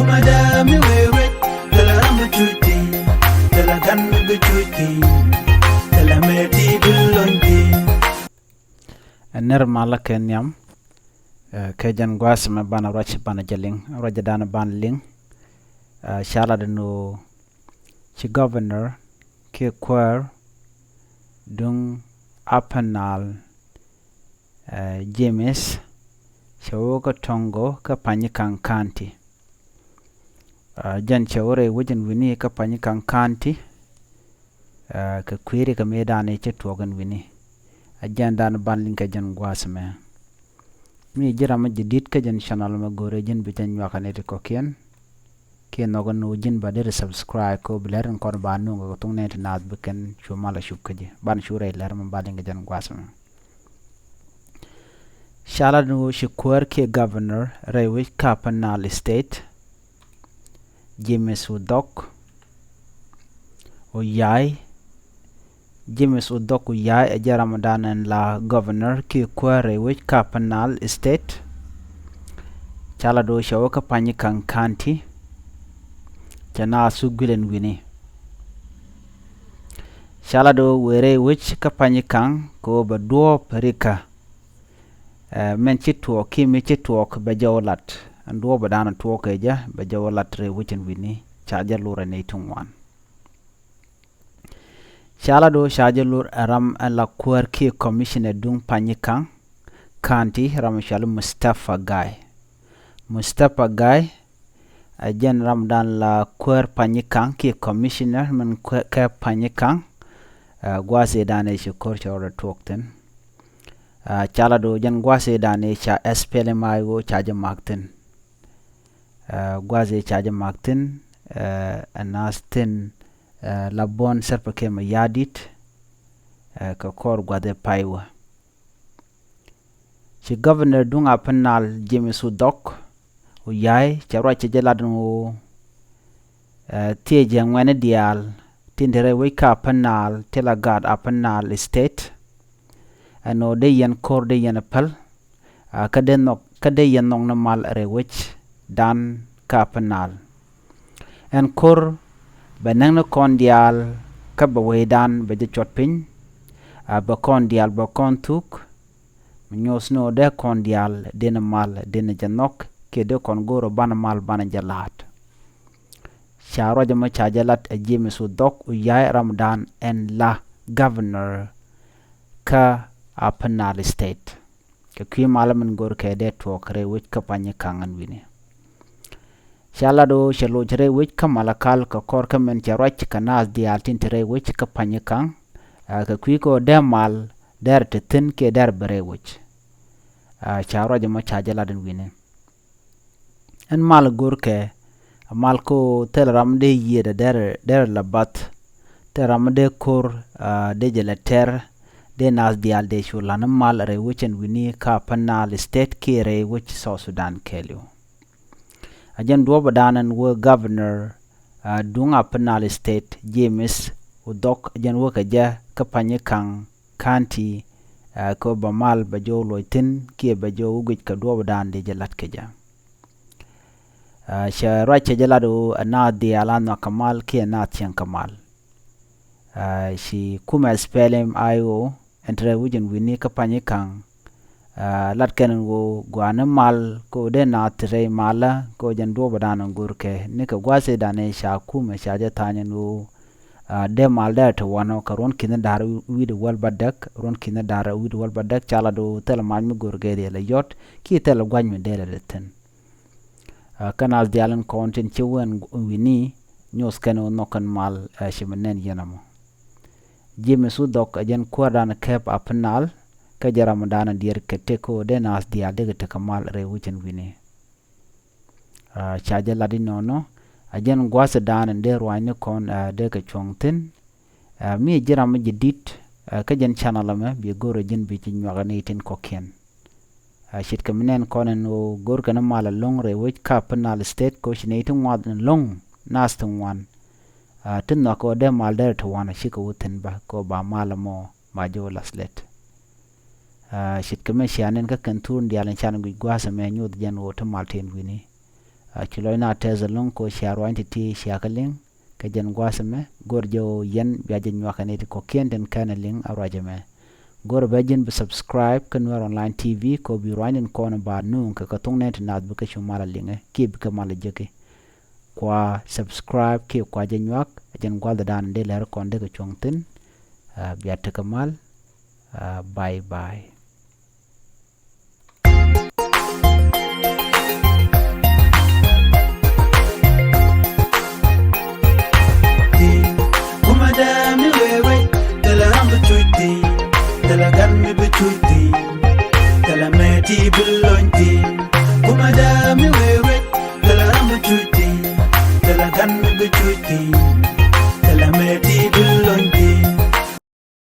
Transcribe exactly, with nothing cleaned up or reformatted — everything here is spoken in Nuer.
Madam mi wewet, thilɛ ram mi cuc thi̱n, thilɛ gan mi bi cuc thi̱n, thilɛ mɛ ti bi lony thi̱n. Ɛ nɛr malä kɛ nhiam, ɛ, kɛ jɛn gua̱a̱th mɛ banɛ ruac banɛ jɛ liŋ, ruac jɛ danɛ banɛ liŋ. Ɛ, ca lat ni ɣöö ci governor kiɛ kuäär duŋ Upper Nile, ɛ, James, cɛ wä kä Tongo kä Panyikaŋ County. Ɛ, jɛn cɛ wä rɛy wec ɛn wi̱ni kä Panyikaŋ County, ɛ, kɛ kui̱ri kɛ mëë danɛ cɛ tuɔɔk ɛn wi̱ni. Ɛ jɛn danɛ banɛ liŋ kɛ jɛn gua̱a̱th mɛ. Mi ji̱ ram mi ji̱ di̱t kä jɛn channel mɛ, go̱rɛ ji̱n bi jɛ nyuak kɛ nɛy ti kɔ̱kiɛn. Kiɛ nhɔk ɛn ɣöö ji̱n ba deri subscribe kɛ ɣöö bi lɛr in kɔn ba nuŋ kɛ thok nɛy ti naath bi kɛn cu mal a cup kä ji̱. Banɛ cu rɛy lɛr mɛ ba liŋ kɛ jɛn gua̱a̱th mɛ. Ca lat ni ɣöö ci kuäär kiɛ governor rɛy wec kä Upper Nile State, James Odhok Oyai. James Odhok Oyai ɛ jɛn ram dan ɛn la governor kiɛ kuäär rɛy wec kä Upper Nile State. Ca lat ɣöö cɛ wä kä Panyikaŋ County, cɛ naath cu guil ɛn wi̱ni. Ca lat ɣöö wëë rɛy wec kä Panyikaŋ kɛ ɣöö bɛ duɔ̱ɔ̱p rikä. Ɛ, mɛn ci tuɔɔk kiɛ mi ci tuɔɔk bɛ jɛ wä lat. Ɛn duɔ̱ɔ̱p ɛ danɛ tuɔɔk kɛ jɛ bɛ jɛ wä lat rɛy wec ɛn wi̱ni. Ca jɛ lor ɛ nɛy ti ŋuan. Ca lat ɣöö ca jɛ lor ɛ ram ɛn la kuäär kiɛ commissioner duŋ Panyikaŋ County, ram cɔal i̱ Mustapha Gai. Mustapha Gai ɛ jɛn ram dan la kuäär Panyikaŋ kiɛ commissioner min kuäär kɛ Panyikaŋ. Ɛ, gua̱a̱th ëë danɛ ci ko̱r cɛ rɔɔdɛ tuɔɔk thi̱n. Ɛ, ca lat ɣöö jɛn gua̱a̱th ëë danɛ ca S P L M I O ca jɛ mak thi̱n. Ɛ, gua̱a̱th ëë ca jɛ mak thi̱n, ɛ, ɛ naath thi̱n, ɛ, la buɔ̱n Salva Kiir Mayardit, ɛ, kɛ kɔr gua̱a̱th ëë pay wä. Ci governor duŋ Upper Nile James Odhok Oyai cɛ ruac cɛ jɛ lat ɛn ɣöö, ɛ, thiecɛ ŋuɛ̈ni diaal tin te rɛy wec kä Upper Nile ti la gaat Upper Nile State. Ɛn ɣöö dee yɛn ko̱r dee yɛn päl, a, kä dee nhɔk, kä dee yɛn nhɔk ni mal rɛy wec dan kä Upper Nile. Ɛn ko̱r bɛ näk ni kɔn diaal kä bɛ wecdan bɛ jɛ cuɔt piny. A, bɛ kɔn diaal bɛ kɔn thuk. Mi nyuɔth ni ɣöö dee kɔn diaal dee ni mal dee ni jɛ nhɔk kiɛ dee kɔn go̱o̱r ɣöö banɛ mal banɛ jɛ la̱a̱t. Ca ruac ɛmɔ ca jɛ lat ɛ James Odhok Oyai ram dan ɛn la governor kä Upper Nile State. Kɛ kui̱ malä min go̱o̱r kɛ dee tuɔɔk rɛy wec kä Panyikaŋ ɛn wi̱ni. Ca lat ɣöö cɛ loc rɛy wec kä Malakal kɛ kɔr kä min cɛ ruac kɛ naath diaal tin te rɛy wec kä Panyikaŋ. Ɛ, kɛ kui̱ kɛ ɣöö dee mal derɛ te thi̱n kiɛ derɛ bɛ rɛy wec. Ɛ, ca ruac ɛmɔ ca jɛ lat ɛn wi̱ni. Ɛn mal go̱o̱r kɛ, ɛ mal kä ɣöö thilɛ ram dee yiëëdɛ derɛ, derɛ la bath. Thilɛ ram dee ko̱r, ɛ, dee jɛ lɛ tɛr, dee naath diaal dee cu la̱t ni mal rɛy wec ɛn wi̱ni kä Upper Nile State kiɛ rɛy wec South Sudan kɛɛliw. A jɛn duɔ̱ɔ̱p ɛ dan ɛn wee governor, a, duŋ Upper Nile State James Odhok, a jɛn wee kɛ jɛ kä Panyikaŋ County, a, kɛ ɣöö bɛ mal bɛ jɔw luɔc thi̱n kiɛ bɛ jɔw wä guic kɛ duɔ̱ɔ̱p ɛ dan dee jɛ la̱t kɛ jɛ. A, cɛ ruac cɛ jɛ lat ɣöö ɛ naath diaal a nhɔak kɛ mal kiɛ ɛ naath cieŋ kɛ mal. A, ci kumɛ S P L M I O ɛn te rɛy wec ɛn wi̱ni kä Panyikaŋ, a, lat kɛn ɛn ɣöö gua̱a̱ni mal kɛ ɣöö dee naath te rɛy malä kɛ ɣöö jɛn duɔ̱ɔ̱p ɛ dan ɛn go̱o̱r kɛ nikɛ gua̱a̱th ëë danɛ ca kumɛ ca jɛ tha̱a̱ny ɛn ɣöö, a, dee mal derɛ te wanɔ kɛ ruɔ̱n ki̱ni da̱r wi̱i̱dɛ wäl bädäk, ruɔ̱n ki̱ni da̱r wi̱i̱dɛ wäl bädäk ca lat ɣöö thilɛ mac mi go̱o̱r kɛ dee lɛ yɔt kiɛ thilɛ gua̱c mi dee lɛ dee thi̱n. A, kä naath diaal in kɔn tin ci wä ɛn wi̱ni nyuɔth kɛn ɣöö nhɔk kɛn mal, a, ci mi nɛn yɛn ɛmɔ. James Odhok ɛ jɛn kuäär dan kɛp Upper Nile, kä jɛ ram dan diɛɛr kɛ tëk kä ɣöö dee naath diaal dee kɛ tekɛ mal rɛy wec ɛn wi̱ni. A, ca jɛ lat inɔnɔ, a jɛn gua̱a̱th dan in dee ruaacni kɔn, a, dee kɛ cuɔ̱ŋ thi̱n. A, mi ji̱ ram mi ji̱ di̱t, a, kä jɛn channel ɛmɛ bi go̱o̱rɛ ji̱n bi ji̱ nyuak ni tin kɔ̱kiɛn. A, ce̱tkɛ mi nɛn kɔn ɛn ɣöö go̱o̱rkɛ ni mal ɛlɔ̱ŋ rɛy wec kä Upper Nile State kɛ ɣöö ci nɛy ti ŋuan ɛlɔ̱ŋ, naath ti ŋuan. A, ti nhɔak kɛ ɣöö dee mal derɛ te wanɔ cikɛ wä thi̱n bä kɛ ɣöö ba mal ɛmɔ ba jɛ wä la̱th lɛt. A, ce̱tkɛ mi cia nɛn kä kɛn thurun diaal in can guic gua̱a̱th ɛmɛ nyoth jɛn ɣöö ti mal tin wi̱ni. Ci lɔcnɛ a tɛth ɛlɔ̱ŋ kɛ ɣöö cia ruany ti̱ti̱ cia kɛ liŋ. Kɛ jɛn gua̱a̱th ɛmɛ go̱r jɛ ɣöö yɛn bia jɛ nyuak kɛ nɛy ti kɔ̱kiɛn tin kɛn ɛ liŋ a ruac ɛmɛ. Go̱r bɛ ji̱n bi subscribe kä Nuɛr Online T V kɛ ɣöö bi ruany tin kɔn ba nööŋ kɛ kɛ thok nɛy ti naath bikɛ cu mal a liŋɛ kiɛ bikɛ mal a jeki. Kua subscribe kiɛ kua jɛ nyuak. Ɛ jɛn gua̱a̱th ɛ dan in dee lɛr kɔn dee kɛ cuɔ̱ŋ thi̱n. Bia tekɛ mal. Bye bye. Kumɛ dee mi wee wee, thilɛ ram bi cuc thi̱n, thilɛ gan mi bi cuc thi̱n, thilɛ mɛ ti bi lony thi̱n. Kumɛ dee mi wee wee, thilɛ ram bi cuc thi̱n, thilɛ gan mi bi cuc thi̱n.